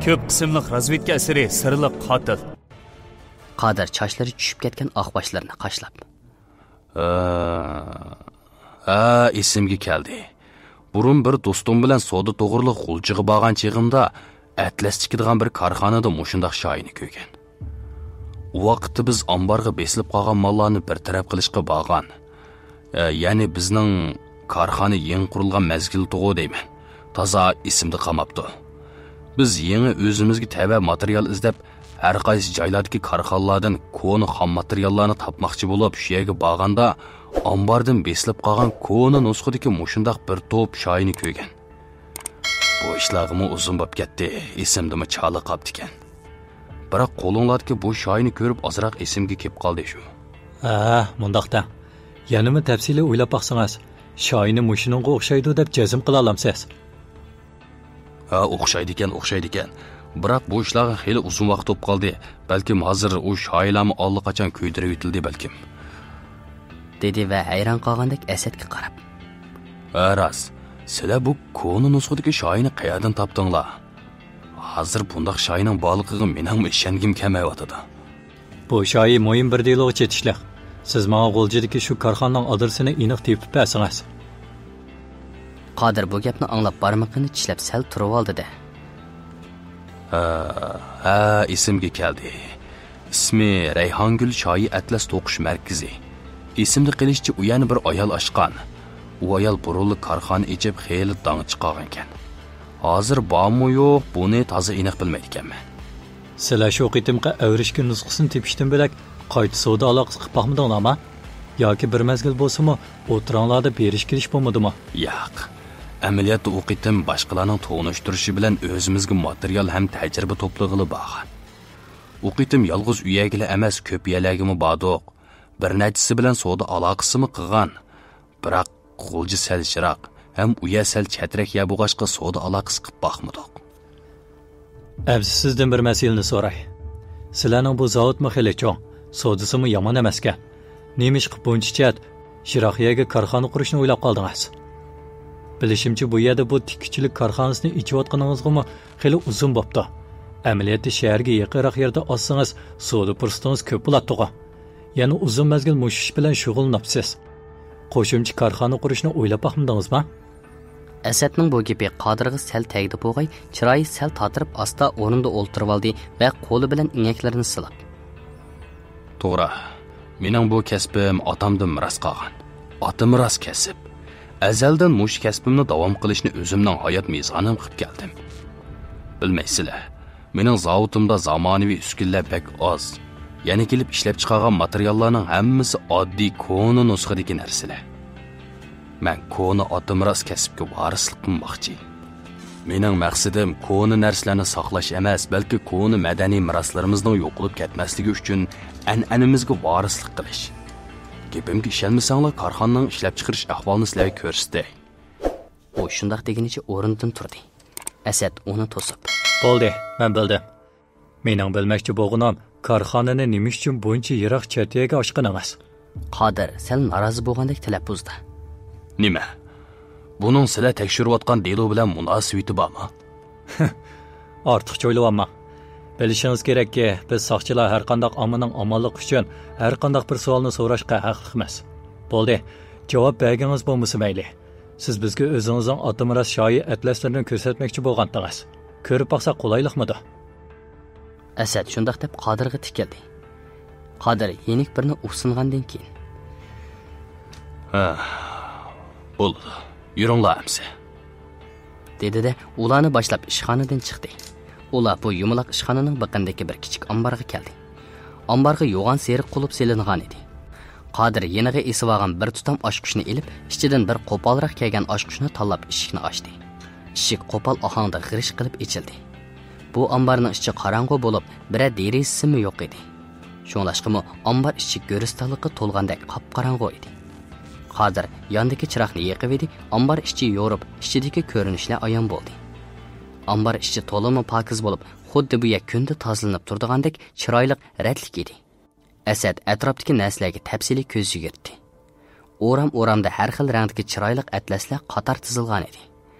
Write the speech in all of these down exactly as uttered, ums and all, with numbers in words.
كۆپ قىسىملىق رازۋېدكا ئەسىرى، سىرلىق قاتىل. قادىر چاچلىرى چۈشۈپ كەتكەن ئاق باشلىرىنى قاشلاپ. ھە، ھە، ئېسىمگە كەلدى. بۇرۇن بىر دوستۇم بىلەن سودا توغرۇلۇق غۇلجىغا بارغان چېغىمدا، ئەتلەس تىكىدىغان بىر كارخانىدا مۇشۇنداق شايىنى كۆرگەن. ئۇ ۋاقىتتا بىز ئامبارغا بېسىلىپ قالغان ماللارنى بىر تەرەپ قىلىشقا بارغان. ئە، يەنى بىزنىڭ كارخانا يېڭى قۇرۇلغان مەزگىلىدىغۇ دەيمەن. تازا ئېسىمدە قالماپتۇ. بىز يېڭى ئۆزىمىزگە تەۋە ماتېرىيال ئىزدەپ، ھەر قايسى جايلاردىكى كارخانىلاردىن كونا خام ماتېرىياللارنى تاپماقچى بولۇپ، شۇ يەرگە بارغاندا، ئامباردىن بېسىلىپ قالغان كونا نۇسخىدىكى مۇشۇنداق بىر توپ شايىنى كۆرگەن. بۇ ئىشلارغىمۇ ئۇزۇن بوپ كەتتى، ئېسىمدىمۇ چالا قاپتىكەن. بىراق قولۇڭلاردىكى بۇ شايىنى كۆرۈپ ئازراق ئېسىمگە كېلىپ قالدى شۇ. ھە، مۇنداق دەڭ. يەنىمۇ تەپسىلىي ئويلاپ باقسىڭىز، شايىنى مۇشۇنىڭغا ئوخشايدۇ دەپ جەزم قىلالامسىز؟ ھە، ئوخشايدىكەن، ئوخشايدىكەن. بىراق بۇ ئىشلارغا خېلى ئۇزۇن ۋاقىت بولۇپ قالدى. بەلكىم ھازىر ئۇ شايىلارمۇ ئاللىقاچان كۆيدۈرۈۋېتىلدى بەلكىم. دېدى ۋە ھەيران قالغاندەك ئەسەتكە قاراپ. ھە، راست. سىلەر بۇ كونا نۇسخىدىكى شايىنى قەيەردىن تاپتىڭلار؟ ھازىر بۇنداق شايىنىڭ بارلىقىغا مېنىڭمۇ ئىشەنگۈم كەلمەيۋاتىدۇ. بۇ شايى مۇھىم بىر دېلوغا چېتىشلىق. سىز ماڭا غۇلجىدىكى شۇ كارخانىنىڭ ئادرېسىنى ئېنىق تېپىپ بەرسىڭىز. قادىر بۇ گەپنى ئاڭلاپ بارمىقىنى چىشلەپ سەل تۇرۇۋالدى-دە. ھە، ھە، ئېسىمگە كەلدى. ئىسمى رەيھانگۈل شايى ئەتلەس توقۇش مەركىزى. ئېسىمدە قېلىشىچە ئۇ يەنە بىر ئايال ئاچقان. ئۇ ئايال بۇرۇنلا كارخانا ئېچىپ خېلى داڭ چىقارغانىكەن. ھازىر بارمۇ يوق، بۇنى تازا ئېنىق بىلمەيدىكەنمەن. سىلەر شۇ قېتىمقى ئەۋرىشكە نۇسخىسىنى تېپىشتىن بۆلەك قايتا سودا ئالاقىسى قىلىپ باقمىدىڭلارما؟ ياكى بىر مەزگىل بولسىمۇ ئوتتۇراڭلاردا بېرىش كېلىش بولمىدىمۇ؟ ياق. ئەمەلىيەتتە ئۇ قېتىم باشقىلارنىڭ تونۇشتۇرۇشى بىلەن ئۆزىمىزگە ماتېرىيال ھەم تەجرىبە توپلىغىلى بارغان. ئۇ قېتىم يالغۇز ئۇ يەرگىلا ئەمەس، كۆپ يەرلەرگىمۇ باردۇق. بىر نەچچىسى بىلەن سودا ئالاقىسىمۇ قىلغان. بىراق غۇلجا سەل يىراق ھەم ئۇ يەر سەل چەترەك يەر بولغاچقا سودا ئالاقىسى قىلىپ باقمىدۇق. ئەمسە سىزدىن بىر مەسىلىنى سوراي. سىلەرنىڭ بۇ زاۋۇتمۇ خېلى چوڭ، سودىسىمۇ يامان ئەمەسكەن. نېمىشقا بۇنچە چەت، يىراق يەرگە كارخانا قۇرۇشنى ئويلاپ قالدىڭىز؟ بىلىشىمچە، بۇ يەردە بۇ تىككۈچىلىك كارخانىسىنى ئېچىۋاتقىنىڭىزغىمۇ خېلى ئۇزۇن بوپتۇ. ئەمەلىيەتتە شەھەرگە يېقىنراق يەردە ئاچسىڭىز، سودا پۇرسىتىڭىز كۆپ بولاتتىغۇ. يەنە ئۇزۇن مەزگىل مۇشۇ ئىش بىلەن شۇغۇللىنىپسىز. قوشۇمچە كارخانا قۇرۇشنى ئويلاپ باقمىدىڭىزما؟ ئەسەتنىڭ بۇ گېپى قادىرغا سەل تەگدى بوغاي، چىرايى سەل تاتىرىپ، ئاستا ئورنىدا ئولتۇرۇۋالدى ۋە قولى بىلەن ئىڭەكلىرىنى سىلاپ. توغرا، مېنىڭ بۇ كەسپىم ئاتامدىن مىراس قالغان. ئاتا مىراس كەسىپ. ئەزەلدىن مۇشۇ كەسپىمنى داۋام قىلىشنى ئۆزۈمنىڭ ھايات مىزانىم قىلىپ كەلدىم. بىلمەيسىلەر، مېنىڭ زاۋۇتۇمدا زامانىۋى ئۈسكۈنىلەر بەك ئاز. يەنە كېلىپ ئىشلەپچىقارغان ماتېرىياللارنىڭ ھەممىسى ئاددىي كونا نۇسخىدىكى نەرسىلەر. مەن كونا ئاتا مىراس كەسىپكە ۋارىسلىق قىلماقچى. مېنىڭ مەقسىتىم كونا نەرسىلەرنى ساقلاش ئەمەس، بەلكى كونا مەدەنىي مىراسلىرىمىزنىڭ يوقىلىپ كەتمەسلىكى ئۈچۈن ئەنئەنىمىزگە ۋارىسلىق قىلىش. گېپىمگە ئىشەنمىسەڭلار، كارخانىنىڭ ئىشلەپچىقىرىش ئەھۋالىنى سىلەرگە كۆرسىتەي. ئۇ شۇنداق دېگىنىچە ئورنىدىن تۇردى. ئەسەت ئۇنى توسۇپ. بولدى، مەن بىلدىم. مېنىڭ بىلمەكچى بولغىنىم، كارخانىنى نېمە ئۈچۈن بۇنچە يىراق چەت يەرگە ئاچقىنىڭىز؟ قادىر سەل نارازى بولغاندەك تەلەپپۇزدا. نېمە؟ بۇنىڭ سىلەر تەكشۈرۈۋاتقان دېلو بىلەن مۇناسىۋىتى بارمۇ؟ ئارتۇقچە ئويلىۋالماڭ. بىلىشىڭىز كېرەككى، بىز ساقچىلار ھەرقانداق ئاممىنىڭ ئامانلىقى ئۈچۈن ھەرقانداق بىر سوئالنى سوراشقا ھەقلىقمىز. بولدى، جاۋاب بەرگىڭىز بولمىسا مەيلى. سىز بىزگە ئۆزىڭىزنىڭ ئاتىمىراس شايى ئەتلەسلىرىنى كۆرسەتمەكچى بولغانتىڭىز. كۆرۈپ باقساق قولايلىقمىدۇ؟ ئەسەت شۇنداق دەپ قادىرغا تىكىلدى. قادىر يېنىك بىرنى ئۇھسىنغاندىن كېيىن. ھە، بولىدۇ. يۈرۈڭلار ئەمسە. دېدى-دە، ئۇلارنى باشلاپ ئىشخانىدىن چىقتى. ئۇلار بۇ يۇمىلاق ئىشخانىنىڭ بېقىنىدىكى بىر كىچىك ئامبارغا كەلدى. ئامبارغا يوغان سېرىق قۇلۇپ سېلىنغان ئىدى. قادىر يېنىغا ئېسىۋالغان بىر تۇتام ئاچقۇچنى ئېلىپ، ئىچىدىن بىر قوپالراق كەلگەن ئاچقۇچنى تاللاپ ئىشىكنى ئاچتى. ئىشىك قوپال ئاھاڭدا غىرىش قىلىپ ئېچىلدى. بۇ ئامبارنىڭ ئىچى قاراڭغۇ بولۇپ، بىرەر دېرىزىسىمۇ يوق ئىدى. شۇڭلاشقىمۇ ئامبار ئىچى گۆرۈستانلىققا تولغاندەك قاپقاراڭغۇ ئىدى. قادىر ياندىكى چىراغنى يېقىۋىدى، ئامبار ئىچى يورۇپ، ئىچىدىكى كۆرۈنۈشلەر ئايان بولدى. ئامبار ئىچى تولىمۇ پاكىز بولۇپ، خۇددى بۇ يەر كۈندە تازىلىنىپ تۇرىدىغاندەك چىرايلىق، رەتلىك ئىدى. ئەسەت ئەتراپتىكى نەرسىلەرگە تەپسىلىي كۆز يۈگۈرتتى. ئورام-ئورامدا ھەر خىل رەڭدىكى چىرايلىق ئەتلەسلەر قاتار تىزىلغان ئىدى.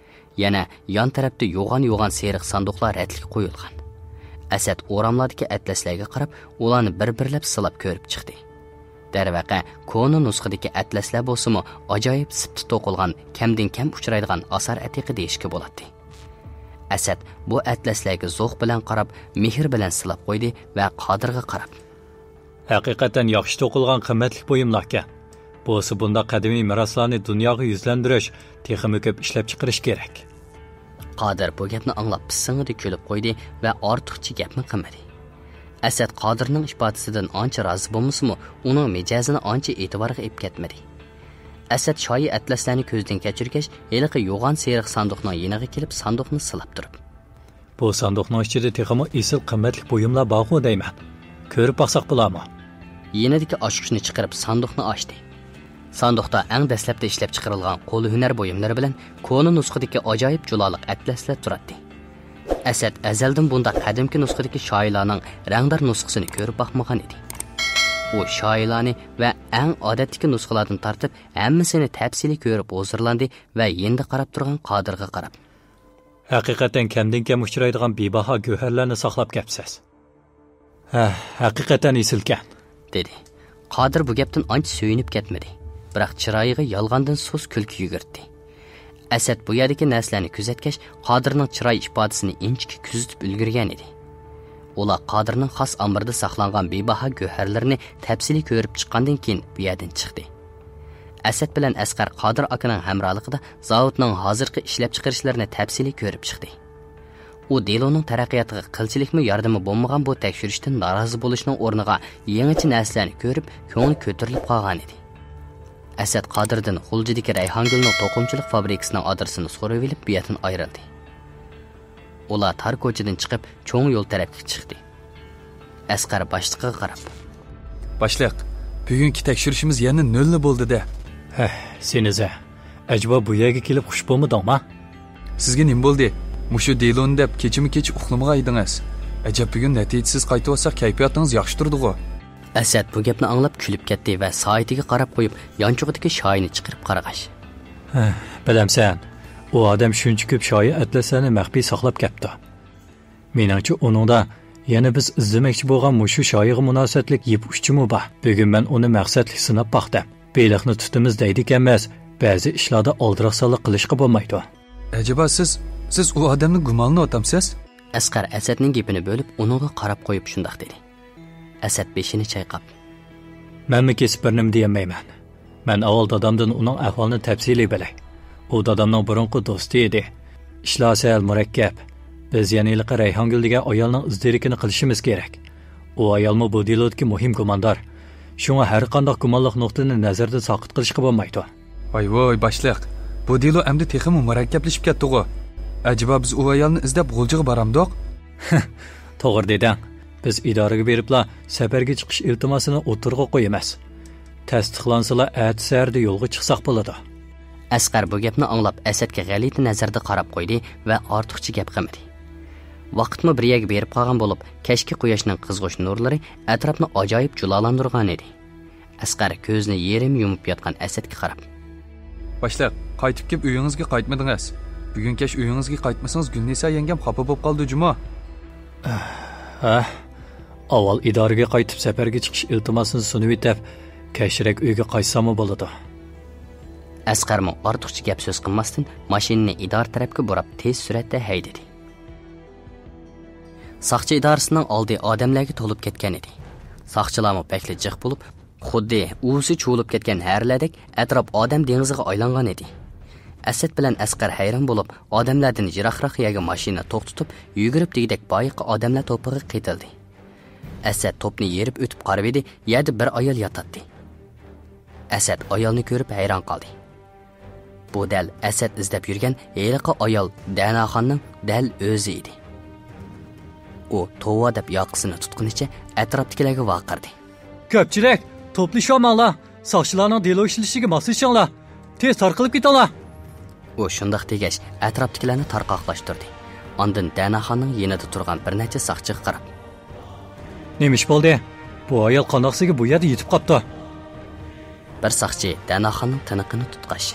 يەنە يان تەرەپتە يوغان-يوغان سېرىق ساندۇقلار رەتلىككە قويۇلغان. ئەسەت ئوراملاردىكى ئەتلەسلەرگە قاراپ، ئۇلارنى بىر-بىرلەپ سىلاپ كۆرۈپ چىقتى. دەرۋەقە، كونا نۇسخىدىكى ئەتلەسلەر بولسىمۇ، ئاجايىپ سىپتا توقۇلغان، كەمدىن كەم ئۇچرايدىغان ئاسار ئەتىقە دېيىشكە بولاتتى. ئەسەت بۇ ئەتلەسلەرگە زوق بىلەن قاراپ، مېھىر بىلەن سىلاپ قويدى ۋە قادىرغا قاراپ، ھەقىقەتەن ياخشى توقۇلغان قىممەتلىك بۇيۇملاركەن. بولسا بۇنداق قەدىمىي مىراسلارنى دۇنياغا يۈزلەندۈرۈش، تېخىمۇ كۆپ ئىشلەپچىقىرىش كېرەك. قادىر بۇ گەپنى ئاڭلاپ پىسسىڭىدە كۈلۈپ قويدى ۋە ئارتۇقچە گەپمۇ قىلمىدى. ئەسەت قادىرنىڭ ئىپادىسىدىن ئانچە رازى بولمىسىمۇ، ئۇنىڭ مىجەزىنى ئانچە ئېتىبارغا ئېلىپ كەتمىدى. ئەسەت شايى ئەتلەسلەرنى كۆزدىن كەچۈرگەچ، ھېلىقى يوغان سېرىق ساندۇقنىڭ يېنىغا كېلىپ، ساندۇقنى سىلاپ تۇرۇپ، بۇ ساندۇقنىڭ ئىچىدە تېخىمۇ ئېسىل قىممەتلىك بۇيۇملار بارغۇ دەيمەن. كۆرۈپ باقساق بولارمۇ؟ يېنىدىكى ئاچقۇچنى چىقىرىپ، ساندۇقنى ئاچتى. ساندۇقتا ئەڭ دەسلەپتە ئىشلەپچىقىرىلغان قول ھۈنەر بۇيۇملىرى بىلەن كونا نۇسخىدىكى ئاجايىپ جۇلالىق ئەتلەسلەر تۇراتتى. ئەسەت ئەزەلدىن بۇنداق قەدىمكى نۇسخىدىكى شايىلارنىڭ رەڭدار نۇسخىسىنى كۆرۈپ باقمىغان ئىدى. ئۇ شايىلارنى ۋە ئەڭ ئادەتتىكى نۇسخىلاردىن تارتىپ ھەممىسىنى تەپسىلىي كۆرۈپ ھۇزۇرلاندى ۋە يېنىدا قاراپ تۇرغان قادىرغا قاراپ، ھەقىقەتەن كەمدىن كەم ئۇچرايدىغان بىباھا گۆھەرلەرنى ساقلاپ كەپسىز. ھە، ھەقىقەتەن ئېسىلكەن، دېدى. قادىر بۇ گەپتىن ئانچە سۆيۈنۈپ كەتمىدى، بىراق چىرايىغا يالغاندىن سۇس كۈلكە يۈگۈردى. ئەسەت بۇ يەردىكى نەرسىلەرنى كۆزەتكەچ، قادىرنىڭ چىراي ئىپادىسىنى ئىنچىكە كۆزىتىپ ئۈلگۈرگەن ئىدى. ئۇلار قادىرنىڭ خاس ئامبىرىدا ساقلانغان بىباھا گۆھەرلىرىنى تەپسىلىي كۆرۈپ چىققاندىن كېيىن، بۇ يەردىن چىقتى. ئەسەت بىلەن ئەسقەر قادىر ئاكىنىڭ ھەمراھلىقىدا زاۋۇتنىڭ ھازىرقى ئىشلەپچىقىرىشلىرىنى تەپسىلىي كۆرۈپ چىقتى. ئۇ دېلونىڭ تەرەققىياتىغا قىلچىلىكمۇ ياردىمى بولمىغان بۇ تەكشۈرۈشتىن نارازى بولۇشنىڭ ئورنىغا يېڭىچە نەرسىلەرنى كۆرۈپ، كۆڭلى كۆتۈرۈلۈپ قالغانىدى. ئەسەت قادىردىن غۇلجىدىكى رەيھانگۈلنىڭ توقۇمىچىلىق فابرىكىسىنىڭ ئادرېسىنى سورىۋېلىپ، بۇ يەردىن ئايرىلدى. ئۇلار تار كوچىدىن چىقىپ، چوڭ يول تەرەپكە چىقتى. ئەسقەر باشلىقىغا قاراپ، باشلىق، بۈگۈنكى تەكشۈرۈشىمىز يەنە نۆللا بولدى-دە. ھەھ، سېنىزە، ئەجەبا بۇ يەرگە كېلىپ خۇش بولمىدىڭما؟ سىزگە نېمە بولدى؟ مۇشۇ دېلونى دەپ كېچىمۇ كېچە ئۇخلىمىغان ئىدىڭىز. ئەجەب بۈگۈن نەتىجىسىز قايتىۋالساق كەيپىياتىڭىز ياخشى تۇرىدىغۇ؟ ئەسەت بۇ گەپنى ئاڭلاپ كۈلۈپ كەتتى ۋە سائىتىگە قاراپ قويۇپ، يانچۇقىدىكى شايىنى چىقىرىپ قارىغاچ، ھە، بىلەمسەن، ئۇ ئادەم شۇنچە كۆپ شايى ئەتلەسلەرنى مەخپىي ساقلاپ كەپتۇ. مېنىڭچە، ئۇنىڭدا يەنە بىز ئىزدىمەكچى بولغان مۇشۇ شايىغا مۇناسىۋەتلىك يىپ ئۇچىمۇ بار. بۈگۈن مەن ئۇنى مەقسەتلىك سىناپ باقتىم. بېلىقنى تۇتىمىز دەيدىكەنمىز، بەزى ئىشلاردا ئالدىراقسانلىق قىلىشقا بولمايدۇ. ئەجەبا سىز، سىز ئۇ ئادەمنى گۇمانلىنىۋاتامسىز؟ ئەسقەر ئەسەتنىڭ گېپىنى بۆلۈپ، ئۇنىڭغا قاراپ قويۇپ شۇنداق دېدى. ئەسەت بېشىنى چايقاپ، مەنمۇ كېسىپ بىر نېمە دېيەلمەيمەن. مەن ئاۋۋال دادامدىن ئۇنىڭ ئەھۋالىنى تەپسىلىي بىلەي. ئۇ دادامنىڭ بۇرۇنقى دوستى ئىدى. ئىشلار سەل مۇرەككەپ. بىز يەنە ھېلىقى رەيھانگۈل دېگەن ئايالنىڭ ئىز دېرىكىنى قىلىشىمىز كېرەك. ئۇ ئايالمۇ بۇ دېلودىكى مۇھىم گۇماندار. شۇڭا ھەرقانداق گۇمانلىق نۇقتىنى نەزەردىن ساقىت قىلىشقا بولمايدۇ. ۋاي ۋاي، باشلىق، بۇ دېلو ئەمدى تېخىمۇ مۇرەككەپلىشىپ كەتتىغۇ. ئەجەبا بىز ئۇ ئايالنى ئىزدەپ غۇلجىغا بارامدۇق؟ توغرا دېدىڭ. بىز ئىدارىگە بېرىپلا سەپەرگە چىقىش ئىلتىماسىنى ئوتتۇرىغا قويىمىز. تەستىقلانسىلا ئەتە سەھەردە يولغا چىقساق بولىدۇ. ئەسقەر بۇ گەپنى ئاڭلاپ ئەسەتكە غەلىتە نەزەردە قاراپ قويدى ۋە ئارتۇقچە گەپ قىلمىدى. ۋاقىتمۇ بىر يەرگە بېرىپ قالغان بولۇپ، كەچكى قۇياشنىڭ قىزغۇش نۇرلىرى ئەتراپنى ئاجايىپ جۇلالاندۇرغانىدى. ئەسقەر كۆزىنى يېرىم يۇمۇپ ياتقان ئەسەتكە قاراپ، باشلىق، قايتىپ كېلىپ ئۆيىڭىزگە قايتمىدىڭىز. بۈگۈن كەچ ئۆيىڭىزگە قايتمىسىڭىز، گۈلنىسا يەڭگەم خاپا بوپ قالىدۇ جۇمۇ. ھە، ئاۋۋال ئىدارىگە قايتىپ سەپەرگە چىقىش ئىلتىماسىنى سۇنۇۋېتىپ، كەچرەك ئۆيگە قايتساممۇ بولىدۇ. ئەسقەرمۇ ئارتۇقچە گەپ سۆز قىلماستىن، ماشىنىنى ئىدارە تەرەپكە بۇراپ، تېز سۈرئەتتە ھەيدىدى. ساقچى ئىدارىسىنىڭ ئالدى ئادەملەرگە تولۇپ كەتكەن ئىدى. ساقچىلارمۇ بەكلا جىق بولۇپ، خۇددى ئۇۋىسى چۇۋۇلۇپ كەتكەن ھەرىلەردەك ئەتراپ ئادەم دېڭىزىغا ئايلانغان ئىدى. ئەسەت بىلەن ئەسقەر ھەيران بولۇپ، ئادەملەردىن يىراقراق يەرگە ماشىنا توختىتىپ، يۈگۈرۈپ دېگۈدەك بايىقى ئادەملەر توپىغا قېتىلدى. ئەسەت توپنى يېرىپ ئۆتۈپ قارىۋىدى، يەردە بىر ئايال ياتاتتى. ئەسەت ئايالنى كۆرۈپ ھەيران قالدى. بۇ دەل ئەسەت ئىزدەپ يۈرگەن ھېلىقى ئايال دەناخاننىڭ دەل ئۆزى ئىدى. ئۇ توۋا دەپ ياقىسىنى تۇتقىنىچە ئەتراپتىكىلەرگە ۋارقىرىدى. كۆپچىلىك، توپلىشىۋالماڭلار! ساقچىلارنىڭ دېلو ئىشلىشىگە ماسلىشىڭلار! تېز تارقىلىپ كېتىڭلار! ئۇ شۇنداق دېگەچ، ئەتراپتىكىلەرنى تارقاقلاشتۇردى. ئاندىن دەناخاننىڭ يېنىدا تۇرغان بىر نەچچە ساقچىغا قاراپ، نېمە ئىش بولدى؟ بۇ ئايال قانداقسىگە بۇ يەردە يېتىپ قاپتۇ؟ بىر ساقچى دەناخاننىڭ تىنىقىنى تۇتقاچ،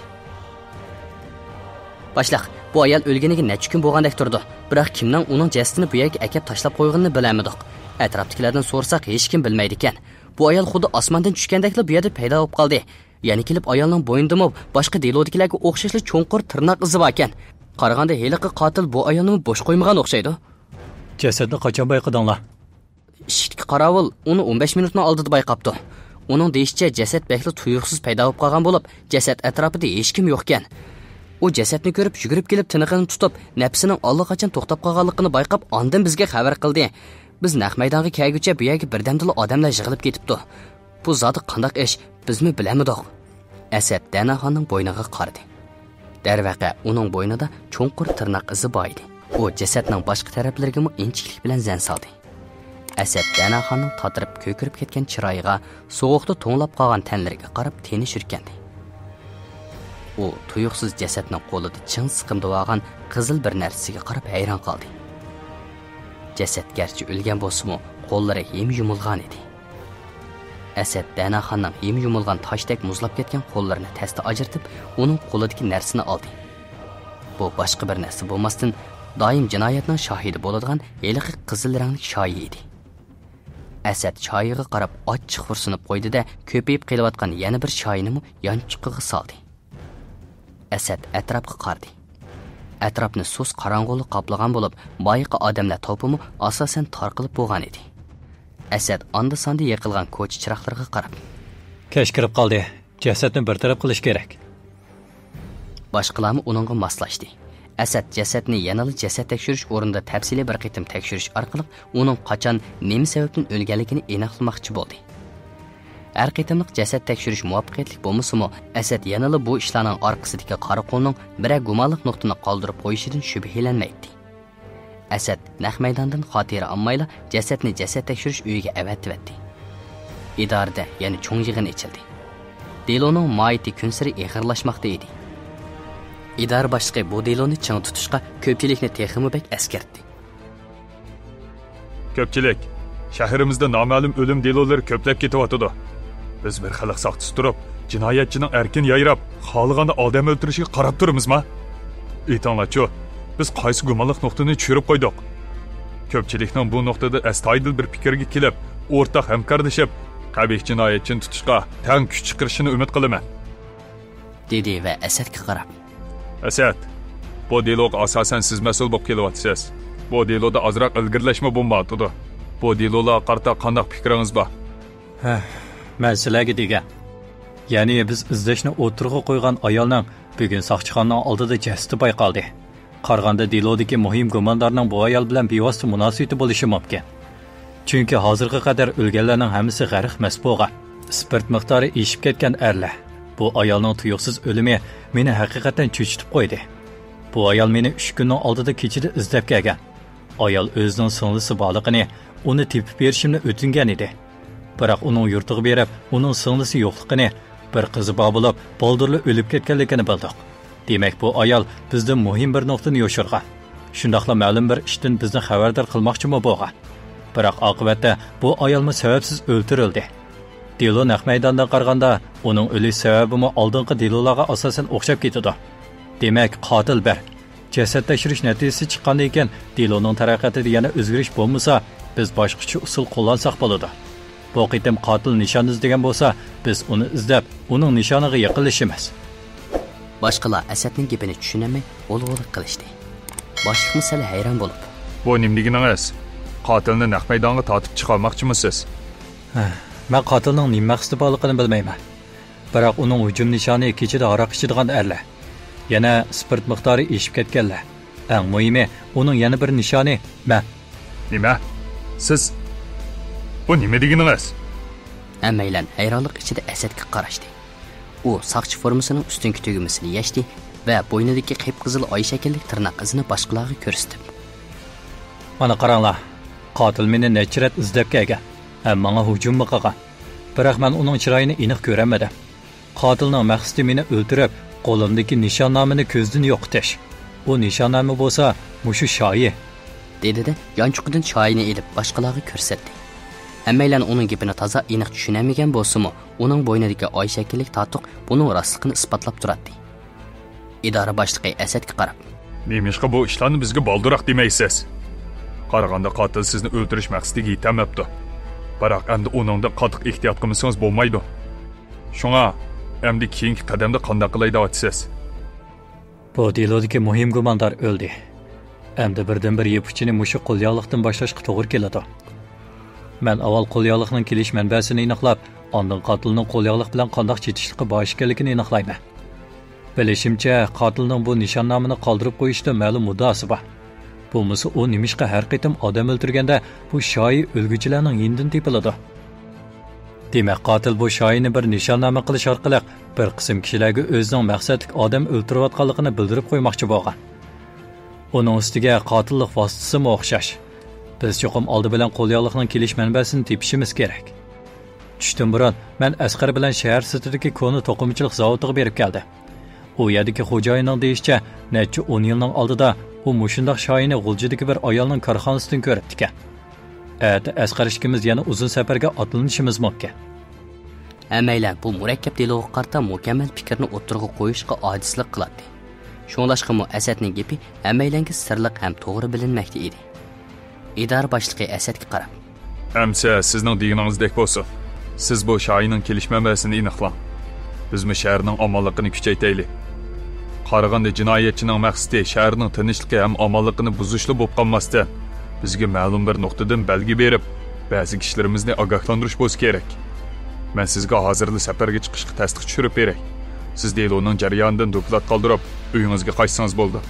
باشلىق، بۇ ئايال ئۆلگىنىگە نەچچە كۈن بولغاندەك تۇرىدۇ. بىراق كىمنىڭ ئۇنىڭ جەسىتىنى بۇ يەرگە ئەكەپ تاشلاپ قويغىنىنى بىلەلمىدۇق. ئەتراپتىكىلەردىن سورىساق، ھېچكىم بىلمەيدىكەن. بۇ ئايال خۇددى ئاسماندىن چۈشكەندەكلا بۇ يەردە پەيدا بولۇپ قالدى. يەنە كېلىپ ئايالنىڭ بوينىدىمۇ باشقا دېلودىكىلەرگە ئوخشاشلا چوڭقۇر تىرناق ئىزى باركەن. قارىغاندا ھېلىقى قاتىل بۇ ئايالنىمۇ بوش قويمىغان ئوخشايدۇ. جەسەتنى قاچان بايقىدىڭلار؟ ئىشىكتىكى قاراۋۇل ئۇنى ئون بەش مىنۇتنىڭ ئالدىدا بايقاپتۇ. ئۇنىڭ دېيىشىچە، جەسەت بەكلا تۇيۇقسىز پەيدا بولۇپ قالغان بولۇپ، جەسەت ئەتراپىدا ھېچكىم يوقكەن. ئۇ جەسەتنى كۆرۈپ، يۈگۈرۈپ كېلىپ، تىنىقىنى تۇتۇپ، نەپسىنىڭ ئاللىقاچان توختاپ قالغانلىقىنى بايقاپ، ئاندىن بىزگە خەۋەر قىلدى. بىز نەق مەيدانغا كەلگۈچە بۇ يەرگە بىردەمدىلا ئادەملەر يىغىلىپ كېتىپتۇ. بۇ زادى قانداق ئىش، بىزمۇ بىلەلمىدۇق. ئەسەت دەناخاننىڭ بوينىغا قارىدى. دەرۋەقە، ئۇنىڭ بوينىدا چوڭقۇر تىرناق ئىزى بار ئىدى. ئۇ جەسەتنىڭ باشقا تەرەپلىرىگىمۇ ئىنچىكىلىك بىلەن زەن سالدى. ئەسەت دەناخاننىڭ تاتىرىپ كۆكىرىپ كەتكەن چىرايىغا، سوغۇقتا توڭلاپ قالغان تەنلىرىگە قاراپ تېنى شۈركەندى. ئۇ تۇيۇقسىز جەسەتنىڭ قولىدا چىڭ سىقىمدىۋالغان قىزىل بىر نەرسىگە قاراپ ھەيران قالدى. جەسەت گەرچە ئۆلگەن بولسىمۇ، قوللىرى ھىم يۇمۇلغان ئىدى. ئەسەت دەناخاننىڭ ھىم يۇمۇلغان تاشتەك مۇزلاپ كەتكەن قوللىرىنى تەستە ئاجرىتىپ، ئۇنىڭ قولىدىكى نەرسىنى ئالدى. بۇ باشقا بىر نەرسە بولماستىن، دائىم جىنايەتنىڭ شاھىدى بولىدىغان ھېلىقى قىزىل رەڭلىك شايى ئىدى. ئەسەت شايىغا قاراپ ئاچچىق خورسىنىپ قويدى-دە، كۆپىيىپ قېلىۋاتقان يەنە بىر شايىنىمۇ يانچۇقىغا سالدى. ئەسەت ئەتراپقا قارىدى. ئەتراپنى سۇس قاراڭغۇلۇق قاپلىغان بولۇپ، بايىقى ئادەملەر توپىمۇ ئاساسەن تارقىلىپ بولغان ئىدى. ئەسەت ئاندا-ساندا يېقىلغان كوچا چىراغلىرىغا قاراپ، كەچ كىرىپ قالدى. جەسەتنى بىر تەرەپ قىلىش كېرەك. باشقىلارمۇ ئۇنىڭغا ماسلاشتى. ئەسەت جەسەتنى يەنىلا جەسەت تەكشۈرۈش ئورنىدا تەپسىلىي بىر قېتىم تەكشۈرۈش ئارقىلىق ئۇنىڭ قاچان، نېمە سەۋەبتىن ئۆلگەنلىكىنى ئېنىقلىماقچى بولدى. ھەر قېتىملىق جەسەت تەكشۈرۈش مۇۋەپپەقىيەتلىك بولمىسىمۇ، ئەسەت يەنىلا بۇ ئىشلارنىڭ ئارقىسىدىكى قارا قولنىڭ بىرەر گۇمانلىق نۇقتىنى قالدۇرۇپ قويۇشىدىن شۈبھىلەنمەيتتى. ئەسەت نەق مەيداندىن خاتىرە ئالمايلا جەسەتنى جەسەت تەكشۈرۈش ئۆيىگە ئەۋەتىۋەتتى. ئىدارىدە يەنە چوڭ يىغىن ئېچىلدى. دېلونىڭ ماھىيىتى كۈنسېرى ئېغىرلاشماقتا ئىدى. ئىدارە باشلىقى بۇ دېلونى چىڭ تۇتۇشقا كۆپچىلىكنى تېخىمۇ بەك ئەسكەرتتى. كۆپچىلىك، شەھىرىمىزدە نامەلۇم ئۆلۈم دېلولىرى كۆپلەپ كېتىۋاتىدۇ. بىز بىر خەلق ساقچىسى تۇرۇپ، جىنايەتچىنىڭ ئەركىن يايراپ، خالىغاندا ئادەم ئۆلتۈرۈشىگە قاراپ تۇرىمىزما؟ ئېيتىڭلارچۇ، بىز قايسى گۇمانلىق نۇقتىنى چۈشۈرۈپ قويدۇق؟ كۆپچىلىكنىڭ بۇ نۇقتىدا ئەستايىدىل بىر پىكىرگە كېلىپ، ئورتاق ھەمكارلىشىپ، قەبىھ جىنايەتچىنى تۇتۇشقا تەڭ كۈچ چىقىرىشىنى ئۈمىد قىلىمەن. دېدى ۋە ئەسەتكە قاراپ. ئەسەت، بۇ دېلوغا ئاساسەن سىز مەسئۇل بولۇپ كېلىۋاتىسىز. بۇ دېلودا ئازراق ئىلگىرىلەشمە بولمايۋاتىدۇ. بۇ دېلولارغا قارىتا قانداق پىكرىڭىز بار؟ ھە، مەن سىلەرگە دېگەن. يەنى بىز ئىزدەشنى ئوتتۇرىغا قويغان ئايالنىڭ بۈگۈن ساقچىخانىنىڭ ئالدىدا جەسىتى بايقالدى. قارىغاندا دېلودىكى مۇھىم گۇماندارنىڭ بۇ ئايال بىلەن بىۋاسىتە مۇناسىۋىتى بولۇشى مۇمكىن. چۈنكى ھازىرغا قەدەر ئۆلگەنلەرنىڭ ھەممىسى غەرق مەست بولغان. ئىسپىرت مىقدارى ئېشىپ كەتكەن ئەرلەر. بۇ ئايالنىڭ تۇيۇقسىز ئۆلۈمى مېنى ھەقىقەتەن چۆچۈتۈپ قويدى. بۇ ئايال مېنى ئۈچ كۈننىڭ ئالدىدا كېچىدە ئىزدەپ كەلگەن. ئايال ئۆزىنىڭ سىڭلىسى بارلىقىنى، ئۇنى تېپىپ بېرىشىمنى ئۆتۈنگەن ئىدى. بىراق ئۇنىڭ يۇرتىغا بېرىپ، ئۇنىڭ سىڭلىسى يوقلۇقىنى، بىر قىزى بار بولۇپ، بالدۇرلا ئۆلۈپ كەتكەنلىكىنى بىلدۇق. دېمەك، بۇ ئايال بىزدىن مۇھىم بىر نۇقتىنى يوشۇرغان. شۇنداقلا مەلۇم بىر ئىشتىن بىزنى خەۋەردار قىلماقچىمۇ بولغان. بىراق ئاقىۋەتتە بۇ ئايالمۇ سەۋەبسىز ئۆلتۈرۈلدى. دېلو نەق مەيدانىدىن قارىغاندا، ئۇنىڭ ئۆلۈش سەۋەبىمۇ ئالدىنقى دېلولارغا ئاساسەن ئوخشاپ كېتىدۇ. دېمەك، قاتىل بىر. جەسەت تەكشۈرۈش نەتىجىسى چىققاندىن كېيىن، دېلونىڭ تەرەققىياتىدا يەنە ئۆزگىرىش بولمىسا، بىز باشقىچە ئۇسۇل قوللانساق بولىدۇ. بۇ قېتىم قاتىل نىشان ئىزدىگەن بولسا، بىز ئۇنى ئىزدەپ، ئۇنىڭ نىشانىغا يېقىنلىشىمىز. باشقىلار ئەسەتنىڭ گېپىنى چۈشىنەلمەي، غۇلغۇلا قىلىشتى. باشلىقمۇ سەل ھەيران بولۇپ، بۇ نېمە دېگىنىڭىز؟ قاتىلنى نەق مەيدانغا تارتىپ چىقارماقچىمۇسىز؟ ھە، مەن قاتىلنىڭ نېمە مەقسىتى بارلىقىنى بىلمەيمەن. بىراق ئۇنىڭ ھۇجۇم نىشانى كېچىدە ھاراق ئىچىدىغان ئەرلەر. يەنە ئىسپىرت مىقدارى ئېشىپ كەتكەنلەر. ئەڭ مۇھىمى، ئۇنىڭ يەنە بىر نىشانى مەن. نېمە؟ سىز؟ بۇ نېمە دېگىنىڭىز؟ ھەممەيلەن ھەيرانلىق ئىچىدە ئەسەتكە قاراشتى. ئۇ ساقچى فورمىسىنىڭ ئۈستۈنكى تۈگمىسىنى يەشتى ۋە بوينىدىكى قىپقىزىل ئاي شەكىللىك تىرناق ئىزىنى باشقىلارغا كۆرسىتىپ، مانا قاراڭلار، قاتىل مېنى نەچچە رەت ئىزدەپ كەلگەن ھەم ماڭا ھۇجۇممۇ قىلغان. بىراق مەن ئۇنىڭ چىرايىنى ئېنىق كۆرەلمىدىم. قاتىلنىڭ مەقسىتى مېنى ئۆلتۈرۈپ، قولۇمدىكى نىشاننامىنى كۆزدىن يوقىتىش. ئۇ نىشاننامە بولسا مۇشۇ شايى. دېدى-دە، يانچۇقىدىن شايىنى ئېلىپ باشقىلارغا كۆرسەتتى. ھەممەيلەن ئۇنىڭ گېپىنى تازا ئېنىق چۈشىنەلمىگەن بولسىمۇ، ئۇنىڭ بوينىدىكى ئاي شەكىللىك تارتۇق بۇنىڭ راستلىقىنى ئىسپاتلاپ تۇراتتى. ئىدارە باشلىقى ئەسەتكە قاراپ، نېمىشقا بۇ ئىشلارنى بىزگە بالدۇراق دېمەيسىز؟ قارىغاندا قاتىل سىزنى ئۆلتۈرۈش مەقسىتىگە يېتەلمەپتۇ. بىراق ئەمدى ئۇنىڭدىن قاتتىق ئېھتىيات قىلمىسىڭىز بولمايدۇ. شۇڭا ئەمدى كېيىنكى قەدەمدە قانداق قىلاي دەۋاتىسىز؟ بۇ دېلودىكى مۇھىم گۇماندار ئۆلدى. ئەمدى بىردىنبىر يىپ ئۇچىنى مۇشۇ قولياغلىقتىن باشلاشقا توغرا كېلىدۇ. مەن ئاۋۋال قولياغلىقنىڭ كېلىش مەنبەسىنى ئېنىقلاپ، ئاندىن قاتىلنىڭ قولياغلىق بىلەن قانداق چېتىشلىقى بار ئىكەنلىكىنى ئېنىقلايمەن. بىلىشىمچە، قاتىلنىڭ بۇ نىشاننامىنى قالدۇرۇپ قويۇشتا مەلۇم مۇددىئاسى بار. بولمىسا ئۇ نېمىشقا ھەر قېتىم ئادەم ئۆلتۈرگەندە بۇ شايى ئۆلگۈچىلەرنىڭ يېنىدىن تېپىلىدۇ؟ دېمەك، قاتىل بۇ شايىنى بىر نىشاننامە قىلىش ئارقىلىق بىر قىسىم كىشىلەرگە ئۆزىنىڭ مەقسەتلىك ئادەم ئۆلتۈرۈۋاتقانلىقىنى بىلدۈرۈپ قويماقچى بولغان. ئۇنىڭ ئۈستىگە قاتىللىق ۋاسىتىسىمۇ ئوخشاش. بىز چوقۇم ئالدى بىلەن قولياغلىقنىڭ كېلىش مەنبەسىنى تېپىشىمىز كېرەك. چۈشتىن بۇرۇن مەن ئەسقەر بىلەن شەھەر سىرتىدىكى كونا توقۇمىچىلىق زاۋۇتىغا بېرىپ كەلدىم. ئۇ يەردىكى خوجايىننىڭ دېيىشىچە، نەچچە ئون يىلنىڭ ئالدىدا ئۇ مۇشۇنداق شايىنى غۇلجىدىكى بىر ئايالنىڭ كارخانىسىدىن كۆرۈپتىكەن. ئەتە ئەسقەر ئىككىمىز يەنە ئۇزۇن سەپەرگە ئاتلىنىشىمىز مۇمكىن. ھەممەيلەن بۇ مۇرەككەپ دېلوغا قارىتا مۇكەممەل پىكىرنى ئوتتۇرىغا قويۇشقا ئاجىزلىق قىلاتتى. شۇڭلاشقىمۇ ئەسەتنىڭ گېپى ھەممەيلەنگە سىرلىق ھەم توغرا بىلىنمەكتە ئىدى. ئىدارە باشلىقى ئەسەتكە قاراپ، ئەمسە سىزنىڭ دېگىنىڭىزدەك بولسۇن. سىز بۇ شايىنىڭ كېلىش مەنبەسىنى ئېنىقلاڭ. بىزمۇ شەھەرنىڭ ئامانلىقىنى كۈچەيتەيلى. قارىغاندا جىنايەتچىنىڭ مەقسىتى شەھەرنىڭ تىنچلىقى ھەم ئامانلىقىنى بۇزۇشلا بولۇپ قالماستىن، بىزگە مەلۇم بىر نۇقتىدىن بەلگە بېرىپ، بەزى كىشىلىرىمىزنى ئاگاھلاندۇرۇش بولسا كېرەك. مەن سىزگە ھازىرلا سەپەرگە چىقىشقا تەستىق چۈشۈرۈپ بېرەي. سىز دېلونىڭ جەريانىدىن دوكلات قالدۇرۇپ، ئۆيىڭىزگە قايتسىڭىز بولىدۇ.